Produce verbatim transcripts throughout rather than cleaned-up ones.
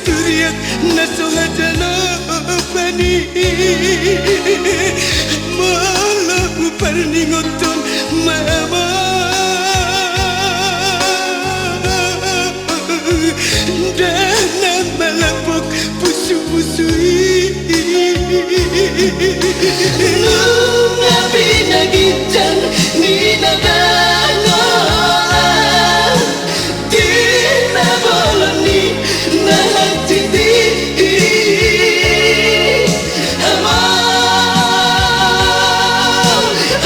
Riak na so hajalo bani, molo huparningothon ma amang, ndang na malambok pusupusu i. Nunga pinaginjang ni na dangol, di na bolon ni na hansit i. Amang,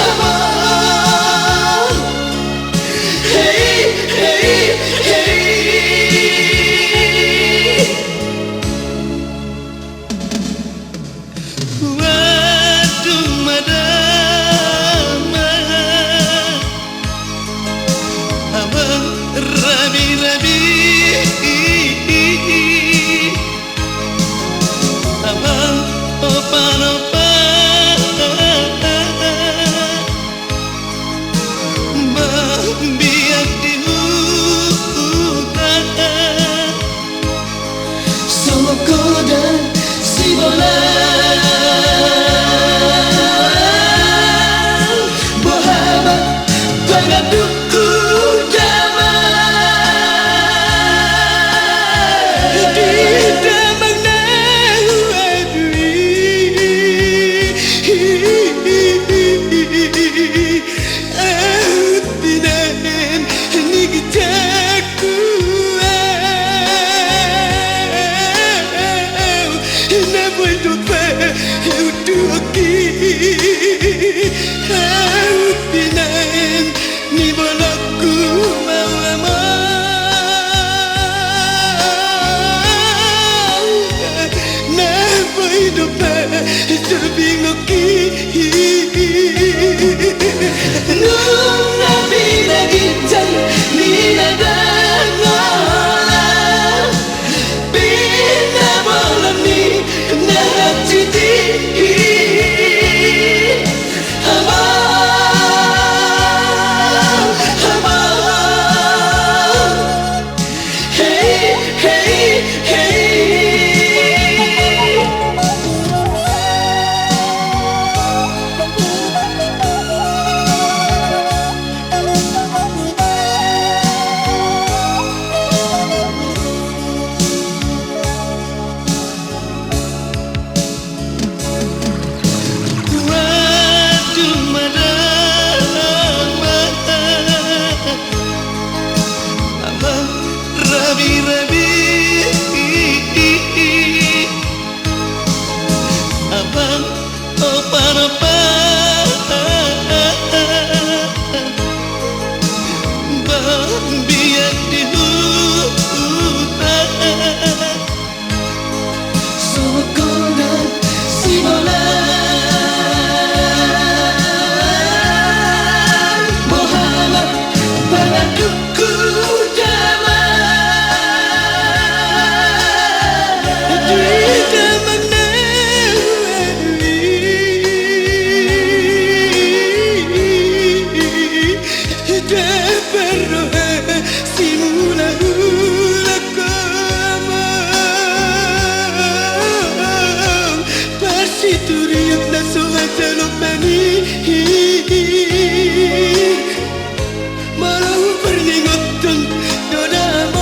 amang. Hei, hei, hei. Waduh, madama, abang rabi-rabi, abang opan-opan. Mambiak di huta, songon godang sibola, boha ma pangandungku damang, di damang na huadui. Aut binahen ni ginjangku, aut na boi dope hutuki, aut binahen ni bolongku ma amang, na boi dope sarbingoki. Nunga pinaginjang ni na dangol, di na bolon ni na hansit i. Amang, amang. Hei, hei, hei. Waduh, madama, abang rabi-rabi, abang opan-opan, mambiak di huta, songon godang sibola, boha ma pangandungku damang, di damang na huadui. Dapot roha simula-ula ho amang, parsiturion na so hajalo bani, molo huparningothon do damang,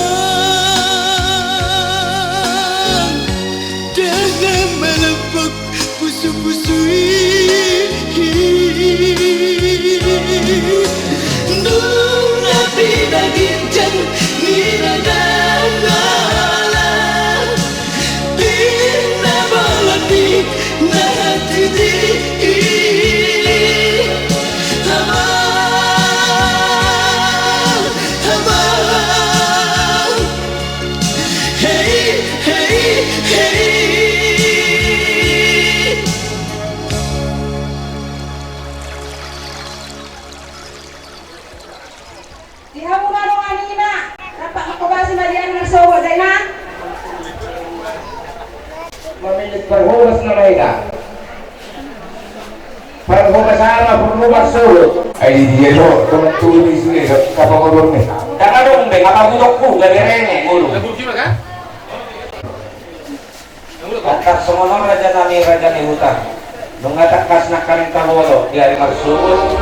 ndang na malambok pusupusu i. Nunga pinaginjang ni na dangol, di na bolon ni na hansit i. Amang, amang. Hei, hei, hei. Di hamu ma dongan i ma, rap ma hobasi ma di ari na sogot, da inang. Mamillit parhobas nama ita. Parhobas aha ma parhobas sogot. Ai di dia do, dongan tubu di sude do, kapangodon ni. Ndang adong be, kapabutuhonku, gabe rene, ngolu. Tarsongon on raja nami, raja ni huta. Nunga tangkas nangkaning taboto di ari marsuhut.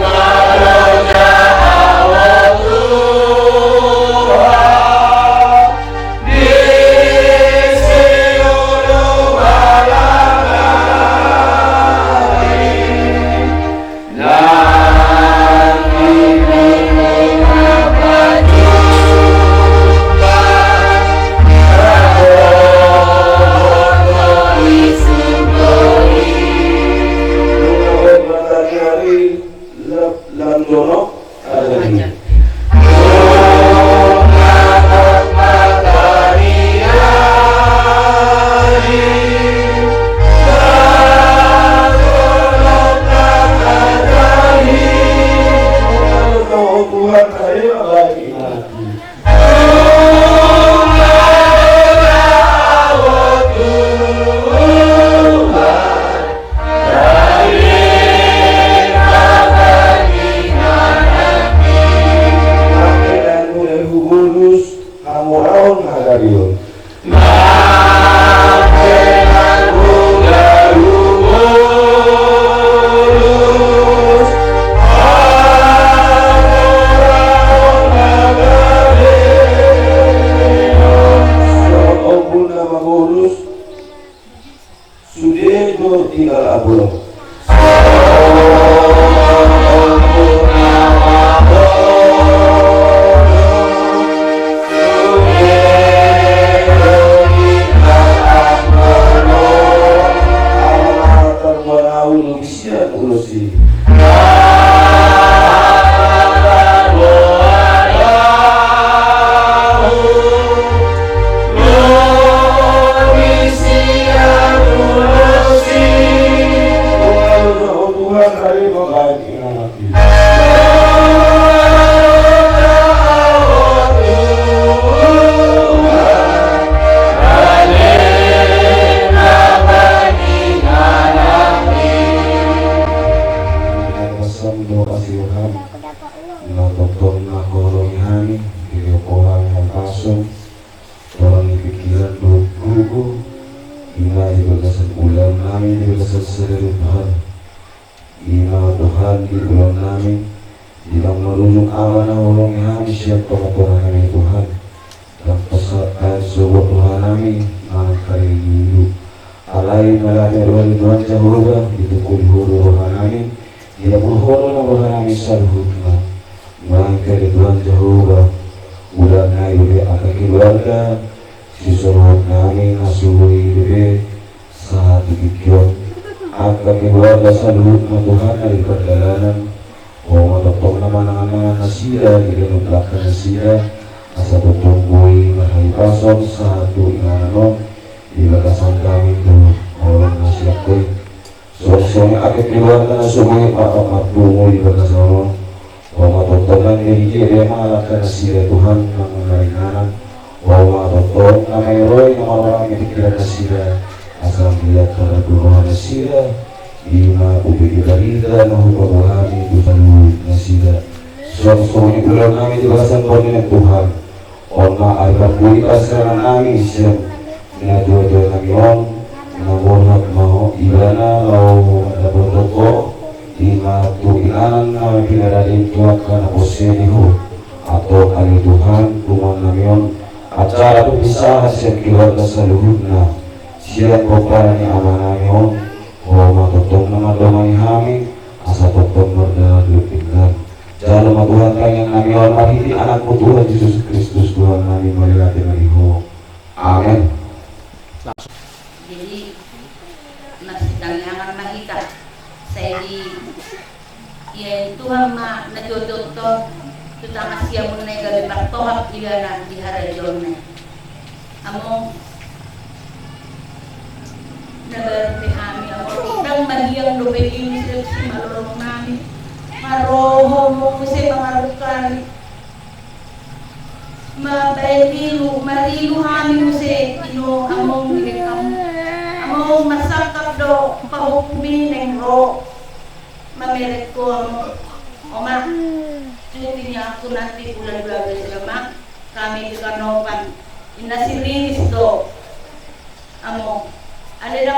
Sude do tinggal Apollo. Na tongtong na huoloi hami, di hami pasu, torang ni pikiran dohot gogo, ima di bagasan ulaon nami, di bagasan sadari on Tuhan. Ima Tuhan di ulaon nami, di na marujung aha na huoloi hami sian tongatonga nami Tuhan. Ndang porsat tahe sogot roha nami manang karejo. Alai mauliate ma di Tuhan Jahowa, ditungkoli Ho do roha nami, diapul Ho do nang roha nami saluhutna. Mauliate ma di Tuhan Jahowa, ulaon nami dope angka keluarga, sisoloan nami na so boi dope sahat di tingki on. Angka keluarga saluhutna Tuhan na di pardalanan, Ho ma tongtong na manangan nasida di ganup langka nasida, asa tongtong boi marhahipason sahat tu inganan on, di bagasan hami tu holong na sian Ho i. Songon i angka keluarga na so boi marpungu di bagasan on, Ho ma tongtong na mangido mangalangka nasida Tuhan na mangaringanan. Ho ma tongtong na mangaroi na marorang di pikiran nasida, asa mangihut taradu roha nasida. Ima ubi di barita na hupaboa hami tu saluhut nasida. Songon i ulaon nami di bagasan borngin Tuhan. On ma ari parpudi parsirangan nami sian natuatua nami on, na borhat ma ho ibana laho mandapothon ho, ima tu inganan na pinarade tu angka na porsea di ho. Antong ale Tuhan, tumang nami on, acara tu pisahan sian keluarga saluhutna, sian pomparan ni ama nami on, Ho ma tongtong na mandomani hami, asa tongtong mardalan dohot pinggan. Jalo ma Tuhan tangiang nami on marhite Anakmu Tuhan Jesus Kristus Tuhan nami, mauliate ma di Ho. Amen. Jadi, marsitangiangan ma hita. Sai di Ia Tuhan ma na jodohon tu tangan siamun na i gabe partohap ibana di harajaon na i. Among na baru pe hami among, ndang mabiang dope i, seleksi malolong nami. Maroho muse mangalukari. Mabaen ilu, marilu hami muse ino among di dengkamu. Among marsangkap do pahompu mi naeng ro. Mamereng ho among. Oma. Cuti ni aku nanti bulan dua belas ya, Mak. Kami di Kanopan. Inna si Riris do. Among. Ale na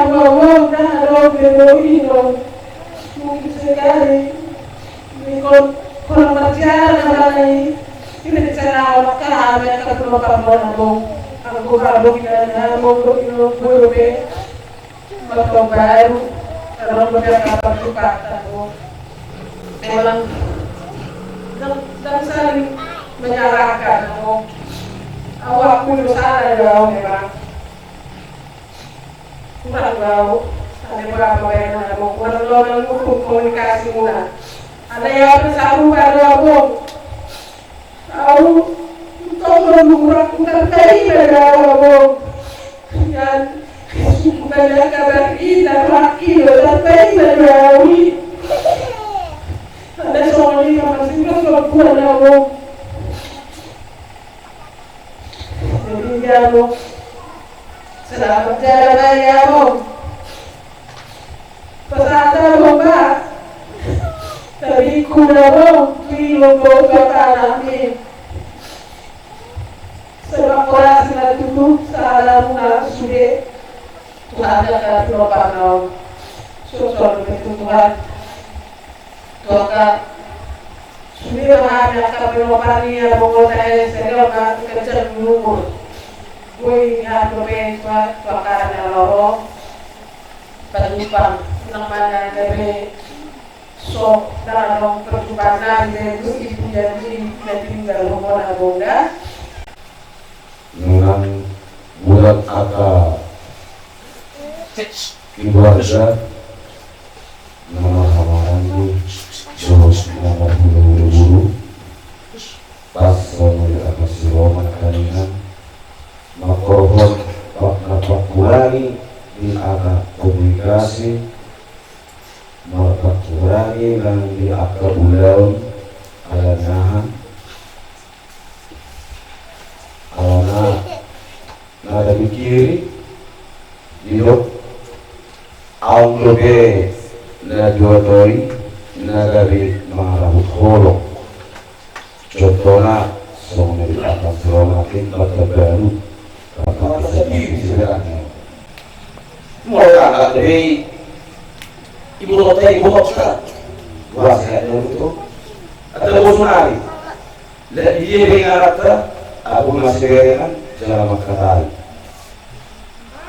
hamu among, ndang adong be boi do. Mungkin sekali, ingkon holan marsiaran na bana i, ingkon direncanaon angka, angka pinompar muna among. Anggo hami dohot inang, among dohot inong, boi dope. Masa baru, adong dope angka parjumpangta, among. Memang ndang, ndang saling menyalahkan, among. Au, au do sala do au memang. Kurang do au, ada berapa bayaran, among. Kurang do au mangukur komunikasi muna. Alai au pe sarupa do, among. Au tong do luhur, ndang tarima do au, among. Ia, sungkun, angka kabar i, na rohangki do, ndang tarima do au i. Alai songon i ma, masih ro so buat, among. Jadi, among, selamat jalan ma i, among. Pasahat ma, among, ba tabegu na, among, di lombo tu angka anakmi. Sai mangkorasi ma tutu sahali muna sude tu hami angka pinomparna on. Suang-suang dope tu Tuhan. Tu angka sude ma hami angka pinompar ni among, tahe sega ma kencang ni umur. Boi hami dope suang tu angka na laho ro parjumpang. Unang ma na gabe so ndang adong parjumpang nami be tu ibu jadi na tinggal, among, na bonda. Memang buat angka keluarga na marhahamaranggi dohot na marhulahula boru, pas songon i angka si Roman kaningan, mangkorhon pa-, na pangkurangi di angka komunikasi, marpangkurangi nang di angka ulaon, ala naha Dope na dua toi na gabe mangarahut holong. Contohna songon na dipasahat Rohana, Batang Baru. Batang Baru. Molo angkat dope i, iboto ta, iboto ta. Wah, sehat dulu tu. Atau bos mari. Lah, dia pe inganan ta, aku masih berengan, jala mangkatai.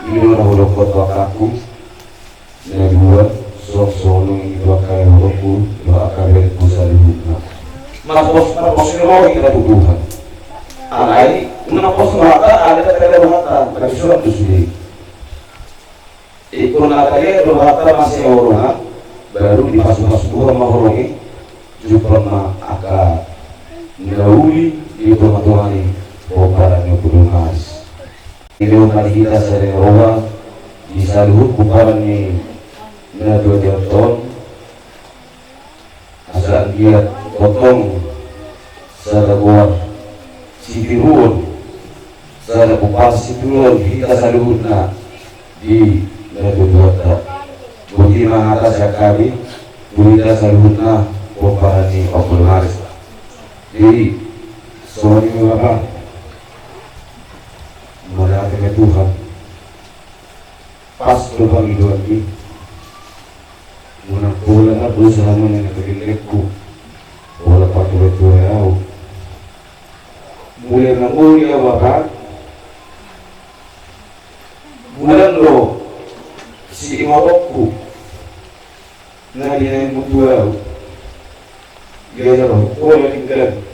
I do na hudokkon tu angkangku. Na dua, songon i tu angka ibotoku, tu angka berengku saluhutna. Marpos, marpos ni roha hita tu Tuhan. Alai, unang pos rohanta, alai tangkas rohanta, marisuan tu sude. Ingkon na tangkas rohanta masihaholongan, baru dipasupasu Tuhan ma holong i, jumpang ma angka na uli di tongatonga ni pomparan ni Ompu Dong Aris. Dilehon ma di hita sada ni roha di saluhut pomparan ni na dua tingki on, asa anggiat tongtong sada goar sitiruon, sada pomparan sitiruon hita saluhutna di na dua tingki on. Boti ma hata sian hami tu hita saluhutna pomparan ni Ompu Dong Aris. Jadi, songon i ma, Bapa. Mauliate ma Tuhan. Pas do pangidoan i. Unang pola mardosa hamu, ninna tu lelengku. Pola partureture ahu. Mulai mangoli ahu, Bapa. Godang do siingotonku na binahenmu tu ahu. Dia jala pola denggan.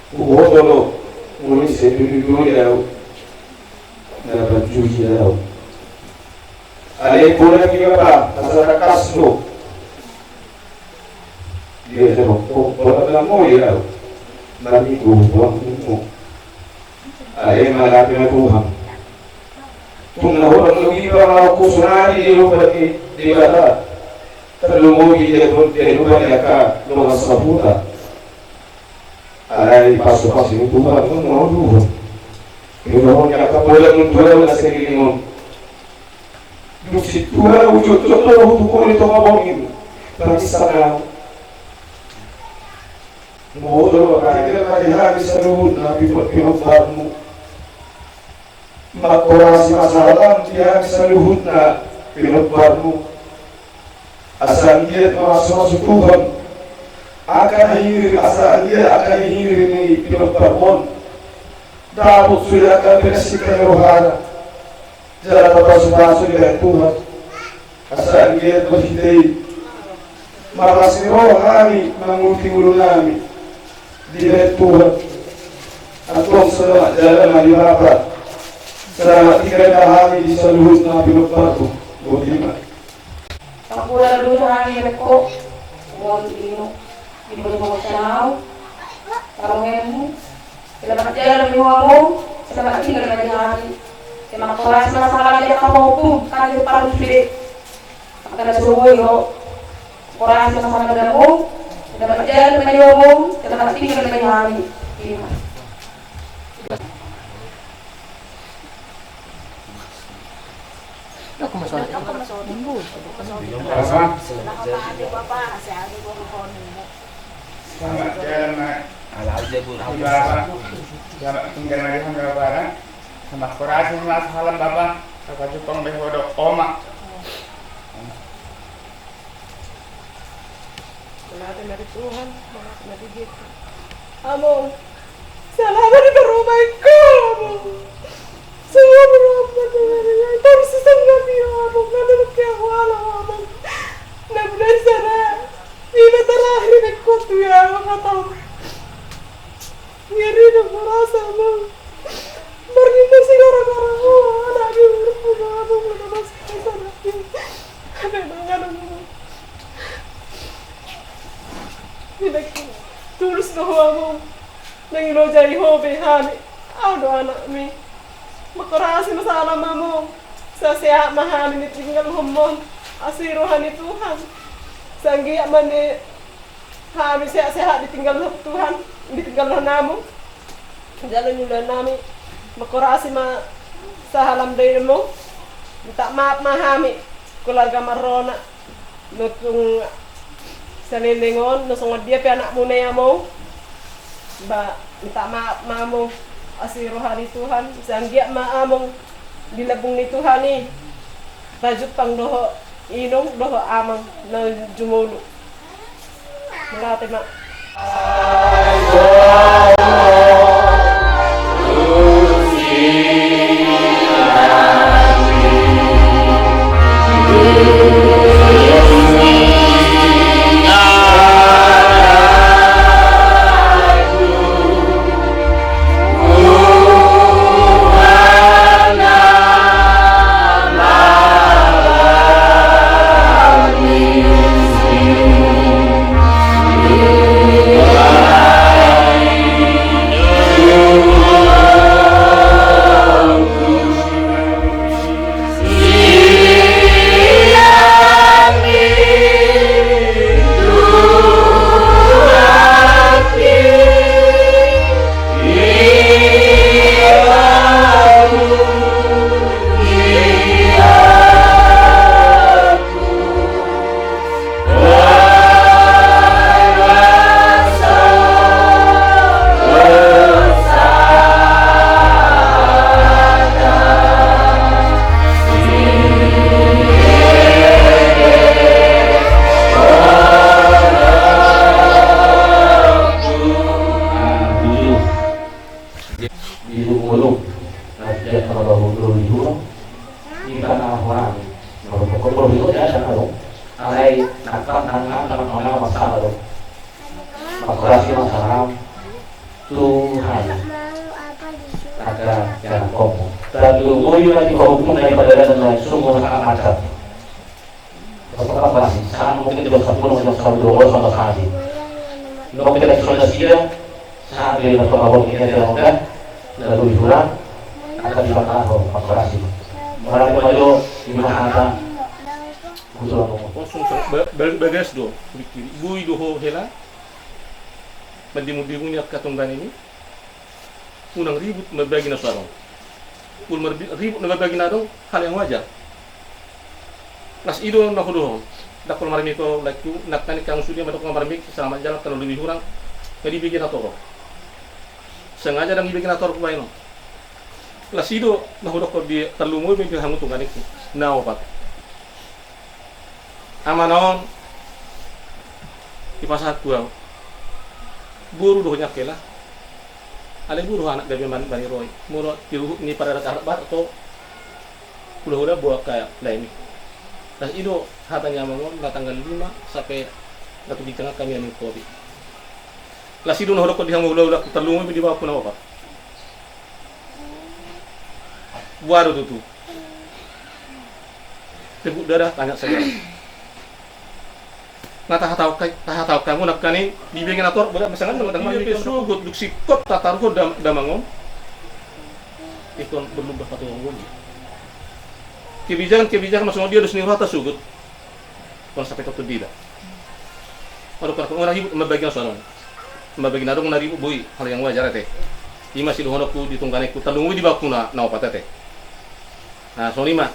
Huboto do molo ise doli-doli ahu, na panjuji ahu. Alai pola di Bapa, asa tangkas do. Dia jala pola mangoli ahu, na minggu huboan minggu. Alai mauliate ma Tuhan. Tung na hurang lobi pangarahuthu sonari di lobi ni Debata. Tarlumobi di lobi ni angka dongan sahuta. Alai pasupasu ni Tuhan on ma ho Tuhan. Di lobi ni angka pola mundual na seliling on. Dung sintua ujung-ujung tu tonga borngin. Tangisan ahu. Molo tinggal ma di hami saluhutna pinomparmu. Mangkorasi ma sahalam di hami saluhutna pinomparmu. Asa anggiat mamasumasu Tuhan angka na hiri, asa anggiat angka na hiri ni pinomparmu on dapot sude angka na pinangido ni rohana. Jala tapasupasu dibahen Tuhan. Asa anggiat marhite i marlas ni roha hami mangurupi ngolunami. Dibahen Tuhan. Antong selamat jalan ma di Bapa. Selamat tinggal ma hami di saluhutna pinomparmu. Boti ma. Sampulu dua hami reko. Boti ino. Ibu di mangkosau. Tarungenmu. Selamat jalan ma di hamu. Selamat tinggal ma di hami. Selamat koras ma salam di angka pahompu. Kami depan sude. Angka na so boi ro. Koras ma salam di hamu. Selamat jalan ma di hamu. Selamat tinggal ma di hami. Ima. Aku masuk. Aku masuk. Apa? Selamat jalan ma. Ala aja, Bu. Di Bapa. Selamat tinggal ma di hami, Bapa. Selamat koras ma salam, Bapa. Apa jupang be hodo oma. Mauliate ma di Tuhan, mauliate ma di Tuhan. Among, selamat di rumah iko, Among. Semua berapa dengan yang terus sesungguh dia, Among. Nanti pakai aku alam, Among. Nanti dari sana, ini terakhir ikut dia, Among, atau Ngeri do merasa, Among. Margina si gara-gara ho, anak di urut punya, Among, mana masuk ke sana. Ada mangan, Among. Tidak tulus do ho, Among. Nang ilojai ho be hami. Au do anakmi. Mangkorasi ma salam, Among. Sehat-sehat ma hami ni tinggal ho, Among. Asi roha ni Tuhan. Sanggiat ma ni Hami sehat-sehat ditinggal Tuhan, ditinggal Tuhan namu. Jala ni ulaon nami, mangkorasi ma sahalam dainmu. Minta maaf ma hami. Keluarga Marrona, nuntung sanenneng on, na songon dia pe anakmuna i among, ba minta maaf ma among, asi roha ni Tuhan, sai anggiat ma among di lambung ni Tuhan i, pajumpang dohot inong dohot amang na jumolo. Mauliate ma. Di rumah lu, nah, dia kalau lu, lu di rumah, di tanah orang, kalau pokok lu itu dia sana lu, alai, nakkan tangan, tangan orang masalah lu. Makurasi masalah, Tuhan, ada yang komo. Dan lu mau juga di komo, naik pada dan lain, sungguh sangat macam. Pakurasi, sahat mungkin di bangsa pun, di bangsa dua, bangsa sadi. Nunga kita sudah sia, sahat di bangsa pun, kita tidak mudah, lalu hiburan, akan dibakar, pakurasi. Berarti maju, lima kata, kusulah ngomong. Langsung ba-, ba-, bagas do, mikir. Bui do ho hela, mandimu-dimu ni angka tunggan ini. Unang ribut mambagi na so adong. Molo marbi-, ribut na mambagi na adong, hal yang wajar. Las i do na hudohon. Ndang pola marmik ho laengku, nangkaning hamu sude mandok marmik, selamat jalan, tarlumobi hurang, nga dibege na torop. Sengaja ndang dibege na torop baen on. Las i do na hudokkon di tarlumobi di hamu tungganengku na opat. Amana on dipasahat tu ahu. Boru do ho nian hela. Alai boru anak gabe man-, bani roha i. Molo tiruhut ni paradaton adat Batak do, hulahula boha angka lae i. Las i do hata ni amang on na tanggal lima sampe na tu ginjang hami na ningkopi. Las i do na hudokkon di hamu hulahula, tarlumobi di bapakku na opat. Boha do tutu. Tepuk dada, tanya saja. Na tahatahon, tahatahon hamu nangkaning dibege na torop, borat masangan, na mandang mandang pe sogot, dung singkop tataruhon dam-, damang on. Ingkon berlumba patolongon. Kebijakan-kebijakan na songon dia dos ni rohanta sogot. Ingkon sampe tongtong dida. Aduh, unang ribut mambagi na so adong. Mambagi na adong unang ribut, boi, hal yang wajar ate. I ma sidohononku di tungganengku, tarlumobi di bapakku na opat ate. Na songon i ma,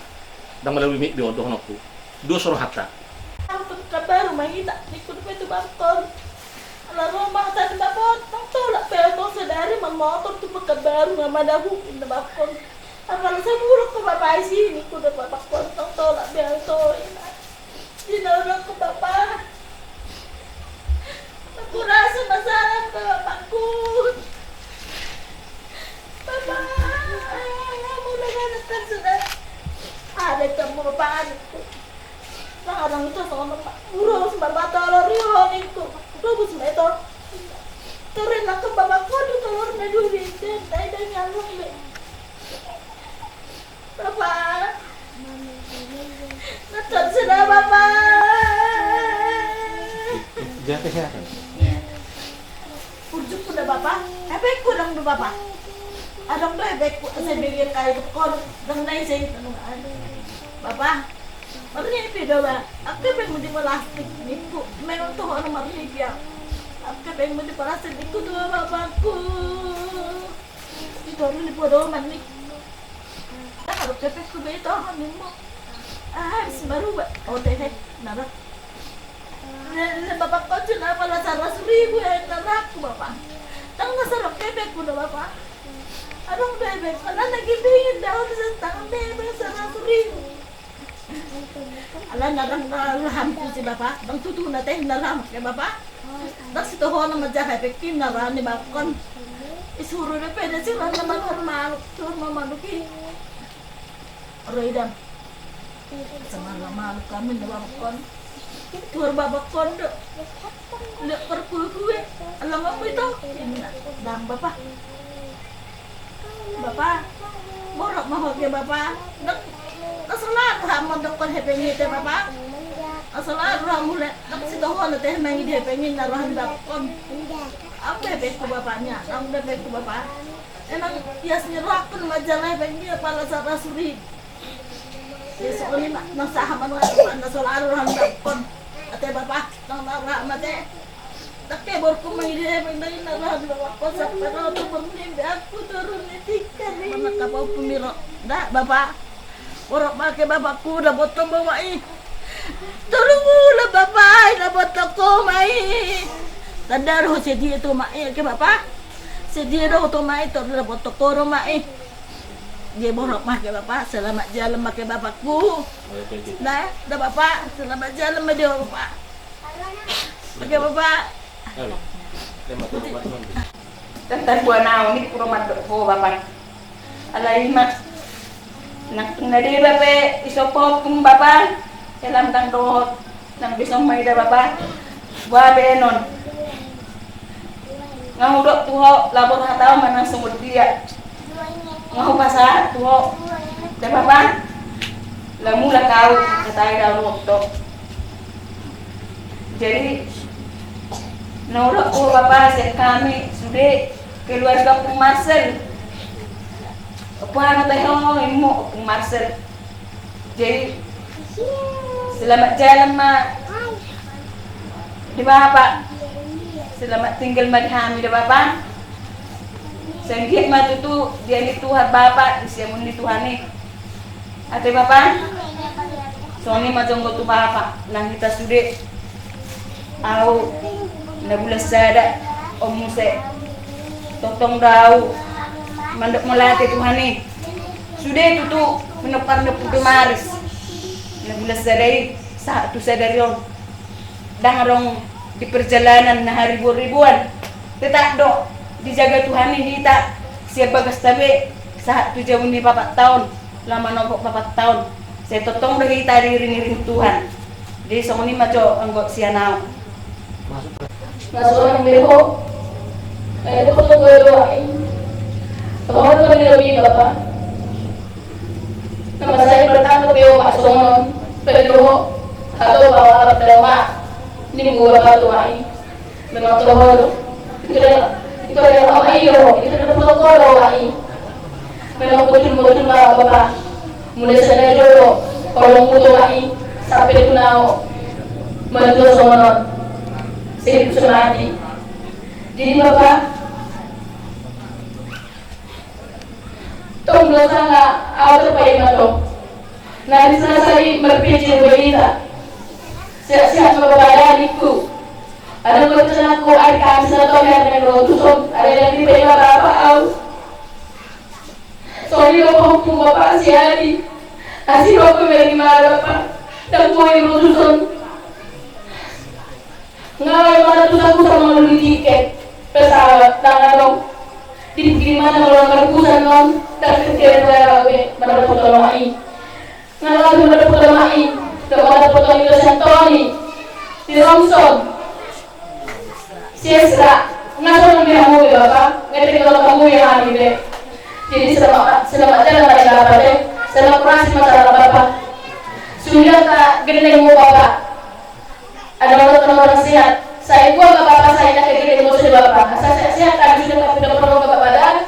ndang malalui mik be on dohononku. Dos rohanta. Ahu tu Pekanbaru ma hita, ningku dope tu bapakku on. Ala ro ma hata ni bapa on, ndang tolap be ahu tong sadari marmotor tu Pekanbaru nga madahu, ninna bapakku on. Apala saburuk tu bapa i si, ningku do bapakku on, ndang tolap be ahu tong, ninna. Di na hudok tu bapa. Aku rasa masalah tu bapakku. Bapa, mula ganatan sudah. Ada temu bapa anakku. Nah, orang itu sama bapa. Urus bapa tolong rio ningku. Urus bapa itu. Turun aku bapakku di telur na duri. Dan tadi dia nyalung be. Bapa. Nonton sudah, Bapa. Jate siapa? Urjukku da, Bapa. Hepengku dang do, Bapa. Adong do hepengku, asa bege kai dokon. Dang nai sing. Bapa. Marnipi do, Bapa. Aku hepengmu di plastik, ningku. Memang tuh orang marnipi ya. Aku hepengmu di plastik, ningku tuh bapakku. Itu orang di podoman nih. Dah, kalau pepes ku beta, animu. Ah, habis baru ba-, otehe, nara. Lele bapak kau cina pala saratus ribu ya, nara ku bapak. Tang na sarok kepek ku na bapak. Adong bebek, pala na gibingin daun setang bebek saratus ribu. Ala na rang na rahamku si bapa, bang tutu na teh na raham ke bapa. Dak si toho na majaha pekin na rani bakon. Isuru de pede si rana malhar maluk, tur mamaluk i. Ro idam. Sama maluk kami na bakon. Tur babakon do. Lek perkue-kue. Alang aku itu. Dang bapa. Bapa, borok ma ho ke bapa. Dok, na so laho roham mandokkon hepeng i te bapa. Na so laho roham mule, dok si toho na te mangi di hepeng i na roham dokkon. Au be hepengku bapa nia, au be hepengku bapa. Emang ias ni rohakku na manjalo hepeng i pala saratus ribu. Songon i ma, na sahat ma na so laho roham dokkon. Ate bapa, na roham ate. Tapi borku mangidai mangidai na roha di bapa ko sapa roha tu borku ni be aku turun ni tingkat ni. Mana kapau pemiro. Dak bapa. Borok ma ke bapakku na boto ma i. Tolu bulan bapa i na boto ko ma i. Tanda roha sedia tu ma i ke bapa. Sedia do tu ma i tolu na boto ko ro ma i. Dia borok ma ke bapa, selamat jalan ma ke bapakku. Nah, dah bapa, selamat jalan ma dia bapa. Oke bapa. Tentang buana au ni kuro mandok ho bapa. Alai ma. Nang na dia bapa isopopung bapa. Elam tang dohot. Nang bisa ma ida bapa. Boa be non. Nga hudok tu ho labor hatau manang songon dia. Nga hupasahat tu ho. Dah bapa. Lamula kau katai daun waktu. Jadi na hudok tu ho bapa sian hami sude keluarga Pung Marcel. Apa hami tahu immu Pung Marcel. Jadi selamat jalan ma di bapa. Selamat tinggal ma di hami da bapa. Sanggiat ma tutu dia ni Tuhan bapa di siamun ni Tuhan i. Ate bapa. Songon i ma jonggo tu bapa nang hita sude. Au na bulan sada on muse. Tongtong do au mandok mauliate Tuhan i. Sude tutu menompar na pudo maris. Na bulan sada i sahat tu sadari on. Dang adong di perjalanan na haribuan-ribuan. Tetap do dijaga Tuhan i hita sian bagasta be sahat tu jabu ni papat taon. Lama nopo papat taon. Sai tongtong do hita diiring-iring Tuhan. Jadi songon i ma jo anggo sian au. Masuk. Masuk orang bego. Eh, itu foto gue doang. Teman-teman di lebih bapak. Nama saya pertama bego masuk. Bego. Atau bawa alat dalam. Ini gua batu main. Memang toho do. Ito da, ito da, au ai do, ito da protokol do au ai. Memang botul-botul ma bapa. Mulai sada jolo holong muto ai sampe tu nao. Mantua songon on. Sehidup semati. Jadi bapa, tong do sanga au terpaima tong. Na di sana sari marpijil berita. Sehat-sehat ma bapa da ningku. Adong do rencanaku ari Kamis na tonga na ro tuson, ari na di pe ma bapa au. Songon i do pahompu bapa si Adi. Asi do pe meri ma bapa. Dan kue ro tuson. Nga laho maratusan-tusan mangolu tiket pesawat, dang adong. Di pingkir mana molo maratusan non, dang pingkir dua rabe madapoton ma i. Nga laho madapoton ma i, dang madapoton i do sian Toni. Di Romson. Si Esra. Nga songon dia hamu be bapa, nga tinggal hamu be hami be. Jadi selamat, selamat jalan ma di bapa be. Selamat operasi ma salam bapa. Sudah tak gendeng mu bapa. Ada orang orang sehat. Sai boha ma bapa, sai na kegede muse bapa. Asa sehat-sehat kami sudah, tapi dapat orang bapa da.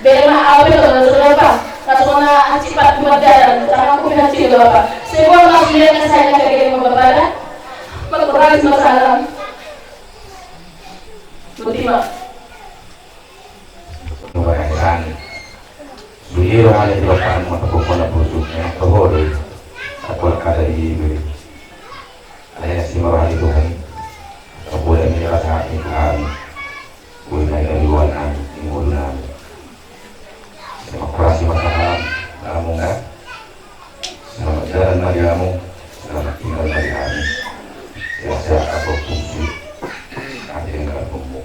Bere ma au pe tong na sudah bapa. Na songon na hansit pat kumat jalan, tangan ku hansit bapa. Sai boha ma sudah na sai na kegede mu bapa da. Makurai masalah. Boti ma. Murah langit. Sude rohana di bapa, mangkapungkona busuk, memang toho do i. Aku Jadi, alai asi ma roha ni Tuhan, sapuda ni rasa ni Tuhan, boi na gabe goar nami, di ngolu nami. Terima kasih, Mas Alam, namun kan. Selamat jalan ma di hamu, selamat tinggal ma di hami. Sehat-sehat, atur fungsi, nanti dengan kampungmu.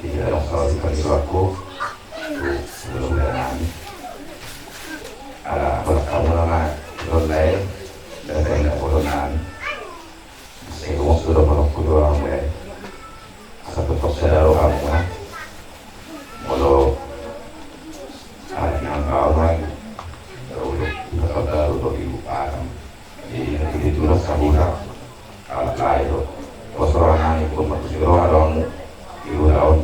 Jadi, dalam salah satu kali suaraku, tu, sebelum dengan nami. Ala, berapa lama, belum lain, dan saya nggak bodoh nami. Sai gomos do dohononku tu hamu, eh. Asa tongtong sada roha muna. Molo anak ni angka orang, molo tetap daru do di Adam. Jadi, nanti di tunas sabuta. Alat lain do. Pos roha nami, pun matusi roha do hamu. Di roha on.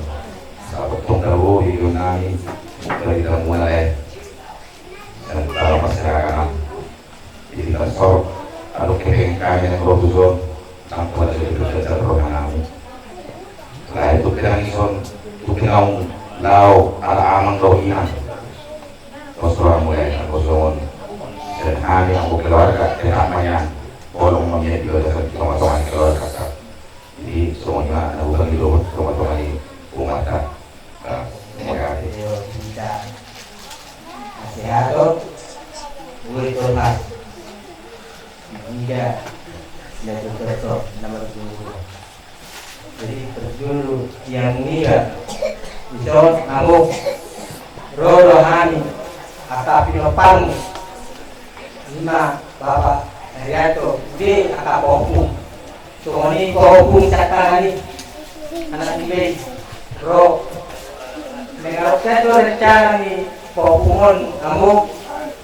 Asa tongtong daru di nami. Dari tamu, eh. Dan kalau masyarakat, jadi kan sor, adong hepeng hami naeng ro tuson, nang pola jadi berjajar roha nami. Lae tu pinangisan, tu pinaung, laho ala amang dohot inang. Pos roha muna, anggo songon. Dan hami anggo keluarga, tetap ma nian. Bolong ma nian di bagasan tonga-tonga ni keluarga. Jadi songon i ma na hubagi dohot tonga-tonga ni umat. Nah, terima kasih. Ayo, kita. Sehat, oh. Boleh, Tuhan. Tiga. Sudah tertutup, nomor dua. Jadi, terjulu yang niga. Ison, amuk. Ro do hami. Angka pinomparmu. Ima, Bapak Herianto, di angka pahompu. Songon i pahompu sian tangan i. Anak ni Bei. Ro. Mengarokkan do rencana ni pahompu on, amuk.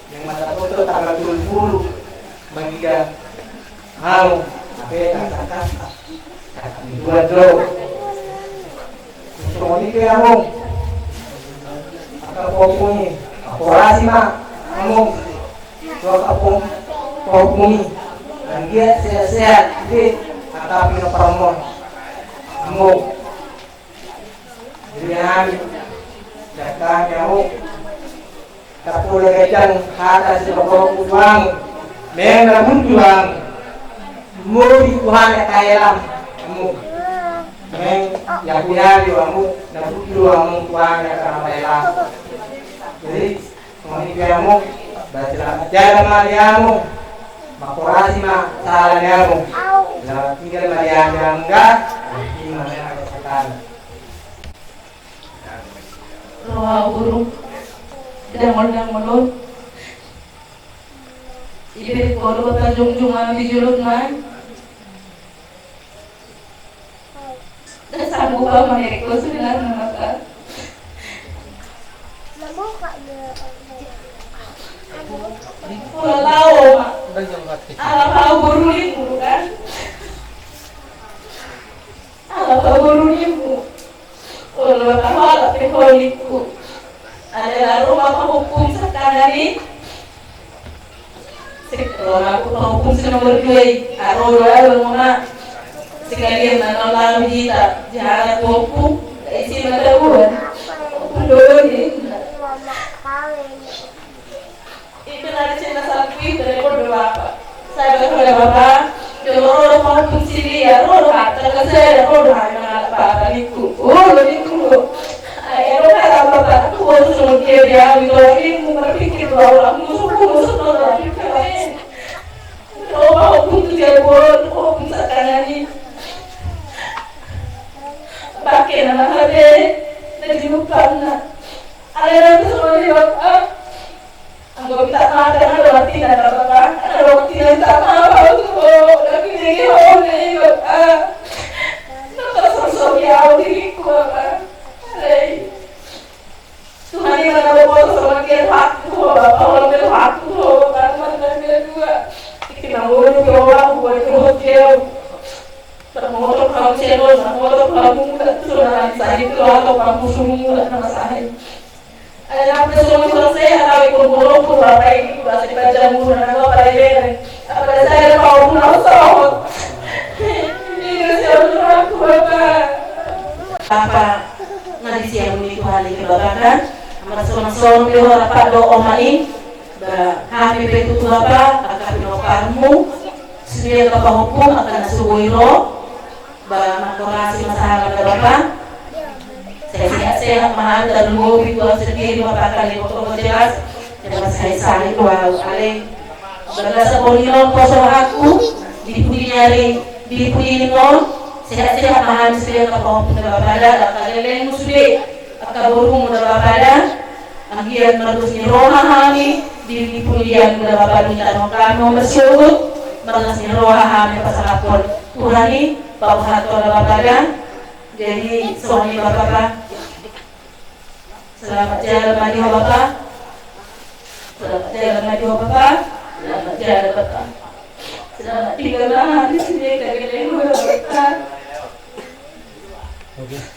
Yang mata foto tanggal dua puluh. Mangiga. Au, ape kata-kata. Dua do. Songon i pe amuk. Angka pahompu i. Aporasi ma. Amuk. Angka pahompu i. Anggiat sehat-sehat. Di angka pinomparmon. Amuk. Jadi hami. Sian hami amuk. Tapula gajang hata sidohononku tu hamu. Memang na buntu hamu. Modi Tuhan ya kaelam. Hamu. Memang ya kuya di hamu. Na buntu hamu Tuhan ya kaelam. Jadi, songon i pe amuk. Ba selamat jalan ma di hamu. Makorasi ma sala ni hamu. Selamat tinggal ma di hamu, hamu, enggak? Ini mana ada setan. Roha buruk, dangol-dangol on. Ipe kolo pajongjong ami di jolo nai. Nda sanggup au maneko sebenarna maka. Pola lao ma. Ala pau boru lingku kan. Ala pau boru lingku. Olo, tahu ala pe holingku. Ada lalu apa hukum sekarang ni? Sik, ro ma hukum si nomor dua i. Aro do aro ma. Sekalian na nol lalu hita. Jahat hukum. Isi mata buan. Hukum dulu ni. Ipe na di sini na salpu i, telepon do bapa. Sada do bapa, jolo ro do pahompu si dia, ro do hata, kan sada ro do hata, mangalap bapa ningku. Olo ningku. Ai ro kata bapa, aku baru suruh dia, dia, itu lagi, aku berpikir bahwa aku musuh, aku musuh, aku berpikir lain. Ro pahompu tu dia, ro pahompu sekarang ni. Pakai nama H P, na di depan na. Ada nama semua di bapa. Anggo minta maaf, kan ada waktu na, kan ada waktu na minta maaf, aku tuh, tapi dia gitu, oh, dia gitu, ah. Kenapa sosok dia, aku diriku, apa? Alai. Tuhan ini mana bawa sama dia, aku, Bapak, orang dia, aku, Bapak, mana dia dua. Kita mau dulu, ya Allah, buat dia. Motor kamu cendol, motor kamu tak sudah, saya itu atau kamu semua, nama saya. Ada apa semua selesai, ada ikut burung, kurang baik, itu bahasa kita jamu, dan apa, apa, ini. Apa saya ada mau pulang, so. Ini saya pulang, Bapak. Bapa, na di siamun ni Tuhan i Bapa kan. Amat sonang sonang pe ho rap do oma i. Ba hami pe tutu Bapa, angka pinompar Parmu, sude angka pahompu, angka na so boi ro, ba mangkorasi ma sahala da Bapa. Sai sehat-sehat ma hami, tarlumobi tu au sendiri, Bapa, angka na nidok ho jelas, jala sai-sai tu au, alai. Bagasan borngin on poso rohangku, di pudi ni ari, di pudi ni on, sehat-sehat ma hami sude angka pahompu da Bapa da, angka lelengmu sude, angka borumu da Bapa da. Anggiat mardos ni roha hami di, di pudianmu da Bapa, di tano kami on marsiogot, marlas ni roha hami pasahathon Tuhan i, pasahathon da Bapa da. Jadi songon i Bapa. Selamat jalan ma di ho Bapa. Selamat jalan ma di ho Bapa. Selamat jalan Bapa. Selamat tinggal ma hami sude angka lelengmu da Bapa.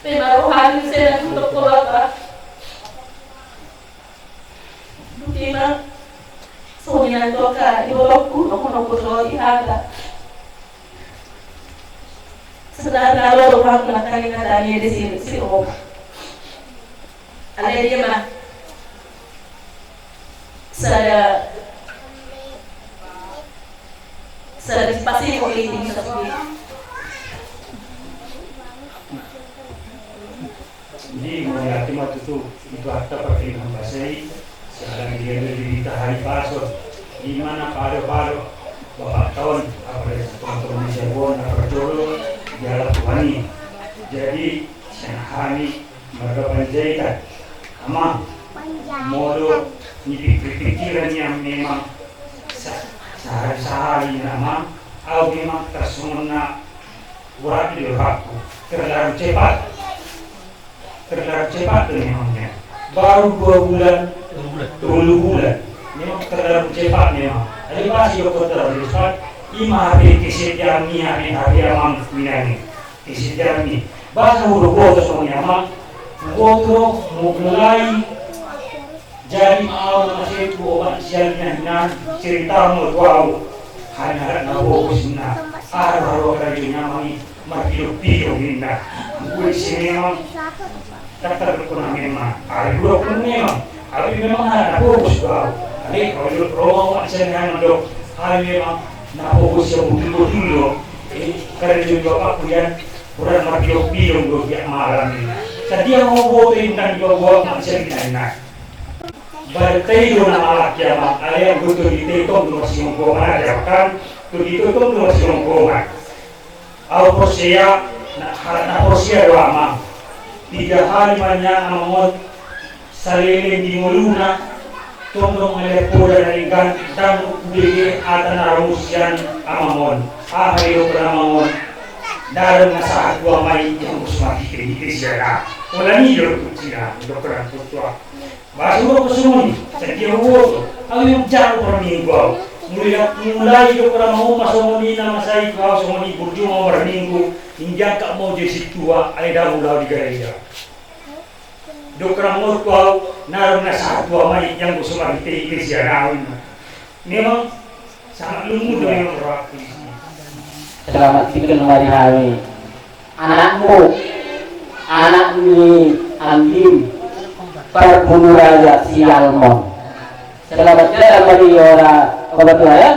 Pe ma rohami sude na nidok ho Bapa. Boti ma songon i nang tu angka ibotoku, nunga nunga hutorop hata. Sebenarna ro rohangku nangkaning hata ni ende sirop. Alai dia ma sada, sada dipasingkop i di nisa sude. Jadi mauliate ma tutu di Tuhanta partingkian basa i. Sahali dia do di hita haripason, di mana pado-pado bapak taon, apalagi teman-teman di Cirebon, na parjolo di ala Tuhan i. Jadi sian hami marga Panjaitan, Amang, molo ni pikir-pikiran yang memang sa-, sahari-sahari na, Amang, au memang tarsongon na urat di rohangku, terlalu cepat. Terlalu cepat do memang, ya. Baru dua bulan, tolu bulan. Memang terlalu cepat memang. Alai pas didok terlalu cepat, ima hape kesediaanmi, hape, hape Amang, minangi kesediaanmi. Basa huboto songon i Amang, huboto mu-, mulai jadi ma au na masuk tu obat sial na hinan, cerita ma tu au. Hanya na fokus na, aha do haroa karajo ni Amang i, marpidong-pidong ninna. Anggo i si memang, tak tardok na memang, ari dua puluh memang, tapi memang hanya na fokus tu au. Alai au didok roha au sian na hinan dok, hanya memang na fokus sian botul-botul do. Eh, karajo ni bapakku ian, kurang marpidong-pidong do tiap malam ninna. Sadia ma huboto ninna di bawah ma sian na hinan. Barita i do na malak i Amang, alai anggo tondinta i tong do marsingkoman aja kan, tondinta i tong do marsingkoman. Au porsea, na, na porsea do Amang. Tiga hari ma nian Amang on saleleng di ngoluna, tong do mangalean poda na denggan, ndang hubege hata na ro sian Amang on. Aha didok Amang on? Dalan na sahat tu Ama i, ianggo so marhite-hite sian ahu. Holan i do didok tu ahu, didok tu ahu. Ba songon i, sadia huboto, au i jalo parminggu au. Mulai, mulai didok Amang on ma songon i na masa i tu ahu songon i burju ma au marminggu, hingga angka mau jadi sintua, alai ndang olo au di gareja. Didok Amang on tu ahu, dalan na sahat tu Ama i, ianggo so marhite-hite sian ahu. Memang sangat lungun do memang rohangku. Selamat tinggal ma di hami. Anakmu, anak ni Andim, parbunu raja Sialmon. Selamat jalan ma di ho, ora obat tua ya.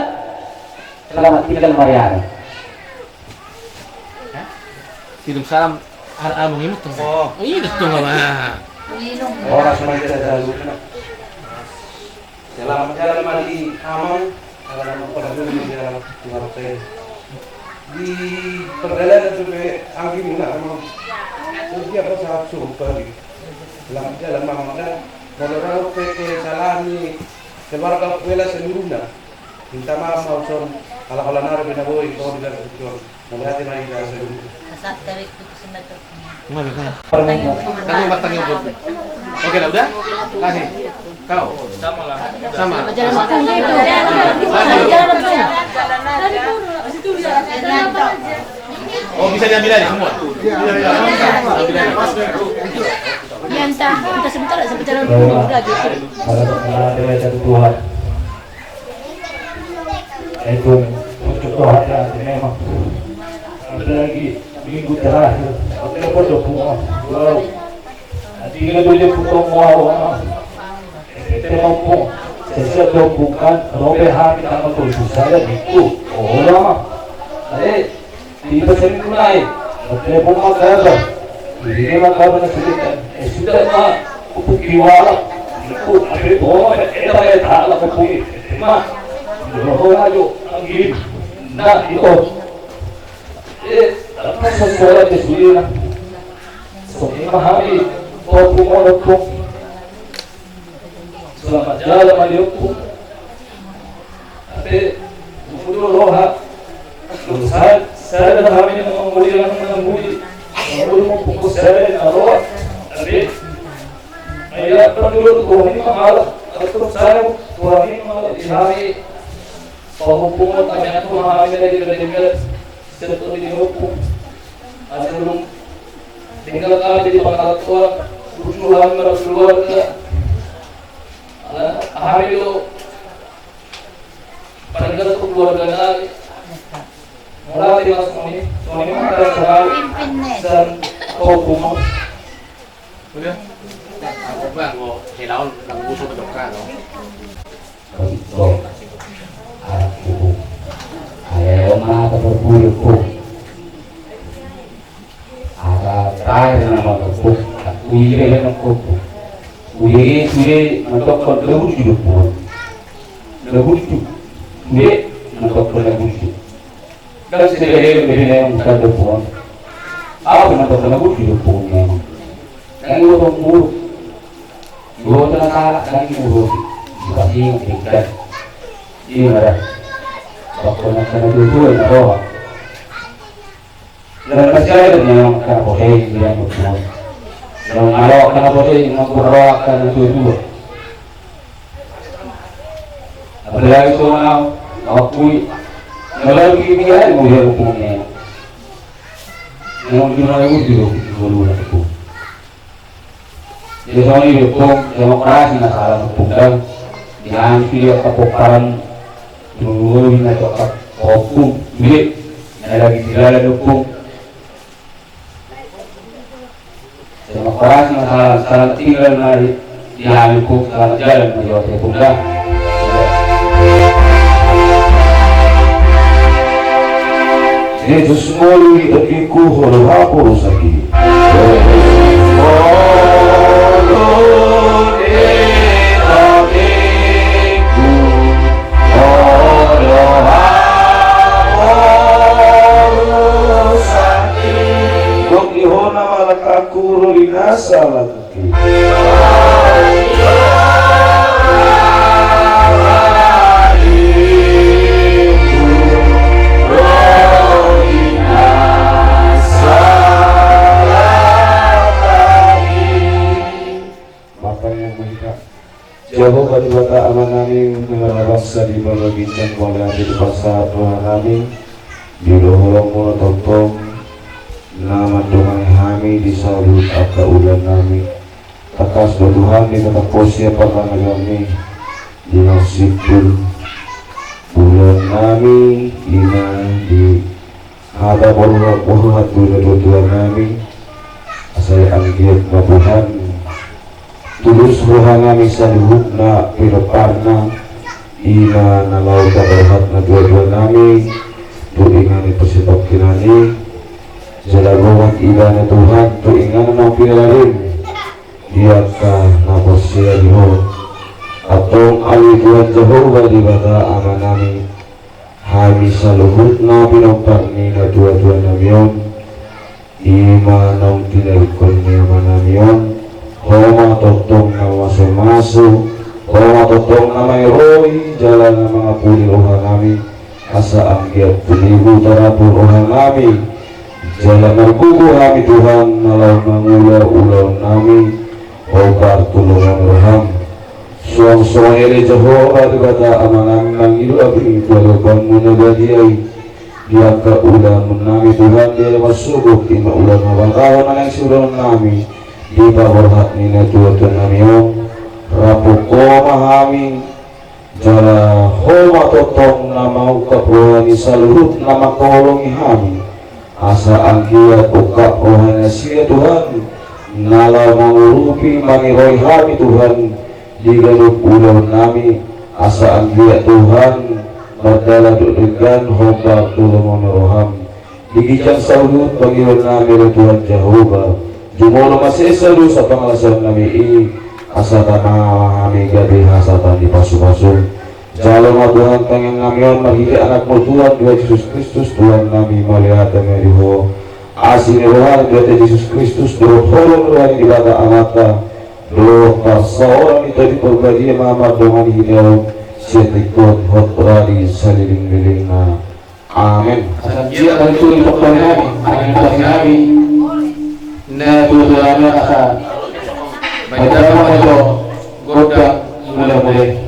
Selamat tinggal ma di hami. Kirim salam, ar-, abang imut tuh. Oh. Iya, betul, Bang. Horas ma di hita saluhutna. Selamat jalan ma di Amang, ala na mangkon di jalan Tuhan. Di perjalanan sampe anggi muna Amang. Dia apa sahat suruh tadi. Selamat jalan ma Amang da. Molo ro pe kesalahan ni keluarga huela seluruhna. Minta maaf ma au son, ala-ala nari pe na boi, tong di dalam tujuan. Mauliate ma di hita saluhutna. Tanggung, tanggung. Oke, lah, udah? Kasih. Kau. Sama. Oh, bisa diambil aja semua? Iya, iya. Ambil aja. Ya, entah, entah sebentar, sebentar dulu, udah gitu. Kalau ada Tuhan. Itu untuk Tuhan ya, memang. Apalagi minggu terakhir, aku dapat dua puluh, wow. Nanti kita boleh potong, wow. Itu mampu. Siap dong bukan, robe hami tanggal dua puluh sada ningku. Olo ma. Ale, di pasal minggu nai. Telepon ma kabar. Di ma kabar na sudah kan. Eh, sudah ma. Kupuk kiwala. Ningku, ape bola, eh, tak ada tak ada kupuk. Ma. Roho ajo, angin. Nah, itu. Eh, apa sesuai di sini lah. Songon i ma hami, Ompu, Ompung. Selamat jalan ma di Ompu. Tapi, Ompu do roha. Dosa, sada hami na mangoli, na mangoli. Mangoli Ompu sada na roha. Tapi, ai apa dulu Tuhan i mangalap. Atau saya Tuhan i mangalap di hami. Pahompu ma hami, Tuhan hami, dari, dari, dari, Satu di Ompu. Asa dung tinggal hami di pangalattuan, butuh hami markeluarga. Ala hami do pandengar tu keluarga nami. Mulai di mas kami, kami makan sehari dan kau rumah. Udah. Aku bang, mau selaun nang busuk dokter, no. Kau itu anak buku. Ayo mata perbuku. Ada terakhir nama buku. Aku ire nama buku. Ire ire mentok kau dulu juga buku. Dulu juga. Ire mentok kau dulu juga. Dan sehari-hari menjadi yang bukan buku. Apa mentok kau dulu juga buku memang. Dan gua buku. Gua tengah salah dan gua. Pasti yang tinggal. Iya, ada. Waktu nak kena dua-dua, ada. Dan masih ada yang kena posisi dia buat. Dan kalau kena posisi, nganggur roha kena dua-dua. Apalagi so mau, aku, kalau gini-gini aja mau dia hukumnya. Mau gimana pun juga, gua dulu aku. Jadi songon i do, Ompung, demokrasi na salah, Ompung, da. Di hami sude angka pomparan, dulu na cokap, Ompung, sude na lagi di dalan, Ompung. Demokrasi na salah, selamat tinggal ma di hami, Ompung, selamat jalan ma di hami, Ompung, da. Jesus ngolu di tepiku, holo hapo rusaki. Holo di tepiku, holo hapo rusaki. Gok di hona malak aku, ro di nasa laku. Jahowa Debata Amanami, na marhabangsa di banua ginjang, mauliate dipasahat rohanami di holongmu na tongtong na mandongani hami di saluhut angka ulaonnami. Tangkas do Tuhan ditatap Ho sian partangianganmi di na sitopot ulaonnami, i ma di hata borhat-borhat ni natuatuanami, asa anggiat ma Tuhan tulus rohanami saluhutna pinomparna, i ma na laho paborhat natuatuanami tu inganan ni parsipanganon i, jala borhat ibana Tuhan tu inganan na pinalarim. Di angka na porsea di Ho. Antong ale Tuhan Jahowa Debata Amanami, hami saluhutna pinompar ni natuatuanami on, i ma naung tinadingkon ni amanami on, Ho ma tongtong na mamasumasu, Ho ma tongtong na mangarahon jala na mangampuni rohanami, asa anggiat tu dibutar ampun rohanami, jala margogo hami Tuhan na laho mangula ulaonnami, hombar tu lomo ni roham. Suang songon i ale Jahowa Debata Amanami, mangido hami tu ale Ompunmu na badia i, di angka ulaonnami Tuhan, di ale marsogop i ma ulaon habatahon na naeng siulaonnami di paborhat ni natuatuanami on, rampunghon ma hami, jala Ho ma tongtong na mangungkap roha ni saluhut na mangkaholongi hami. Asa anggiat ungkap roha ni nasida Tuhan, na laho mangurupi mangarahon hami Tuhan, di ganup ulaonnami, Asa anggiat Tuhan, mardalan dohot denggan hombar tu lomo ni roham. Di ginjang saluhut pangidoannami ale Tuhan Jahowa, jumolo ma sesa dosa pangalaosionannami i, asa tama ma hami gabe hasahatan ni pasupasum. Jalo ma Tuhan tangiangnami on marhite Anakmu Tuhan, Tuhan Jesus Kristus Tuhannami, mauliate ma di Ho. Asi ni roha ni Tuhanta Jesus Kristus dohot holong ni roha ni Debata Amanta dohot parsaoran ni Tondi Parbadia ma mardongan hita on, sian tingki on hot radi salelenglelengna. Amen. Asa anggiat ma tutu di pangkolinami, anggiat ma tutu di pangkolinami. Na tutu nami asa. Baik, damang ma jo gondang mulamula i.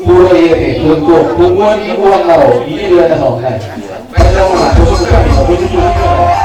Pura ia pe, punguan i uang na ro, i dia na so, nai. Baca mana, bosok kami, bosok kami.